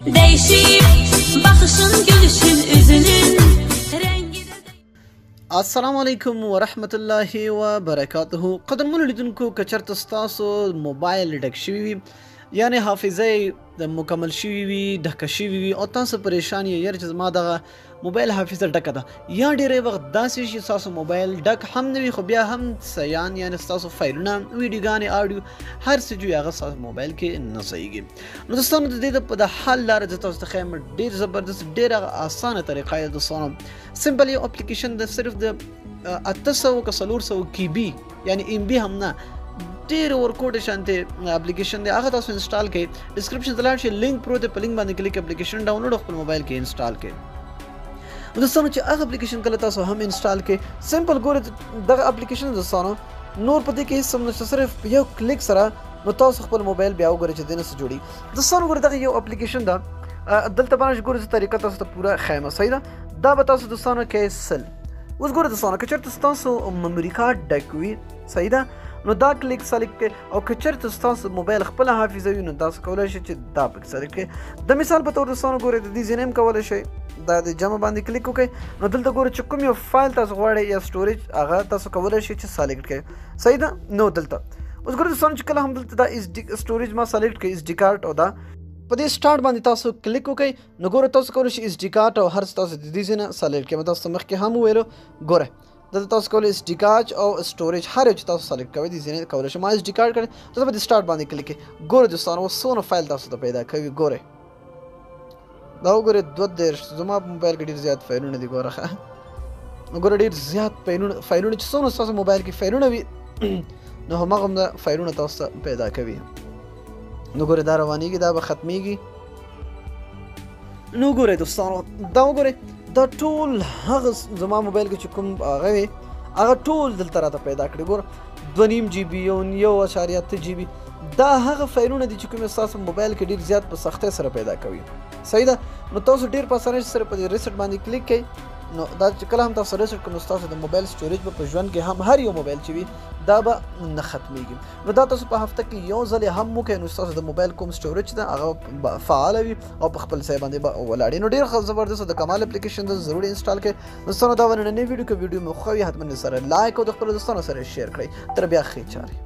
Değişip baxışın, gülüşün, üzünün rengi de. السلام علیکم ورحمت الله وبرکاته. قدرمنو لیدونکو، که چېرته ستاسو موبایل ډک شوي وي، یعنې حافظه یې مکمل شوي وي، ډکه شوي وي، او تاسو پریشان یې یاره چې زما دغه موبایل حافظه ډکه ده، یا ډېری وخت داسې شي ستاسو موبایل ډک هم نه وي خو بیا هم سیان، یعنې ستاسو فایلونه، ویډیوګانې، آډیو، هر څه چې وي هغه ستاسو موبایل کې نه ځایږي. نو دوستانو، د دې د حل لاره زه تاسو ته ښیم، ډېر زبردست، ډېره اسانه طریقه ده دوستانو. سمپل یو اپلیکیشن ده، صرف د 800 که 400 کی بي، یعنې ایم بي هم نه، ډېر ورکوټ شانته اپلیکیشن دی. هغه تاسو انسټال کړئ، ډیسکرپشن ته لاړ شئ، لینک پروت دی، په لینک باندې کلیک، اپلیکیشن ډاونلوډ، خپل موبایل کې انسټال کړئ. دوستانو، چې هغه اپلیکیشن کله تاسو هم انسټال کړئ، سمپل ګورئ دغه اپلیکیشن دوستانو، نور په دې کې هېڅ هم نشته، صرف یو کلیک سره نو تاسو خپل موبایل بیا وګورئ چې دې نه څه جوړي. دوستانو ګورئ، دغه یو اپلیکیشن ده، دلته باندې ګورئ چې طریقه تاسو ته پوره ښیم، صحیح ده. دا به تاسو دوستانو کې سل اوس ګورئ دوستانو، که چېرته ستاسو میموري کارت ډک وي، صحیح ده، نو دا کلیک سلیکټ کړئ، او که چېرته ستاسو موبایل خپله حافظه وي نو تاسو کولی شئ چې دا پکې سلیکټ کړئ. د مثال په تور دوستانو ګورئ، د دې ځینې هم کولی شئ دا د جمع باندې کلیک وکړئ، نو دلته ګورئ چې کوم یو فایل تاسو غواړئ یا سټوریج، هغه تاسو کولی شئ چې سلیکټ کړئ، صحیح ده. نو دلته اوس ګورئ دوستانو، چې کله هم دلته دا اس ډي سټوریج ما سلیکټ کړئ، اس ډي کارت، او دا په دې سټارټ باندې تاسو کلیک وکړئ، نو ګورئ تاسو کولی شئ اس ډي کارت او هر څه تاسو د دې ځای نه سلیکټ کړئ. ما تاسو ته مخکې هم وویلو، ګورئ دلته تاسو کولی اس ډي کارت او سټوریج هر یو چې تاسو سلیکټ کوئ دې ځای نه کولی شئ. ما اس ډي کارت کړی، تاسو په دې سټارټ باندې کلیک کړئ، ګورئ دوستانو اوس څونه فایل تاسو ته پیدا کوي. ګورئ دا وګورئ، 32 زما په موبایل کې ډېر زیات فایلونه دي. ګوره ښه، ګوره ډېر زیات فایلونه چې څونه ستاسو موبایل کې فایلونه وي نو هماغومره فایلونه تاسو ته پیدا کوي. نو ګورئ دا روانېږي، دا به ختمېږي. نو ګورئ دوستانو، دا وګورئ، دا ټول هغه زما موبایل کې چې کوم هغه وي هغه ټول دلته راته پیدا کړي. ګوره 2.5 جي بي، 1.8 جي بي، دا هغه فایلونه دي چې کوم ستاسو موبایل کې ډېر زیات په سختۍ سره پیدا کوي، صحیح ده. نو تاسو ډېر په اسانۍ سره په دې ریسټ باندې کلیک کړئ، نو دا چې کله هم تاسو ریسټ کړئ نو ستاسو د موبایل سټوریج به په ژوند کې هم هر یو موبایل چې وي دا به نه ختمېږي. نو دا تاسو په هفته کې یو ځل هم وکړئ نو ستاسو د موبایل کوم سټوریج ده هغه به فعال وي او په خپل ځای باندې به ولاړ. نو ډېر ښه زبردست د کمال اپلیکیشن ده، ضرور انسټال کړئ. دوستانو دا و نننۍ ویډیو، که ویډیو مو خوښه وي حتماً سره لایک او د خپلو دوستانو سره شیر کړئ. تر بیا ښې چارې.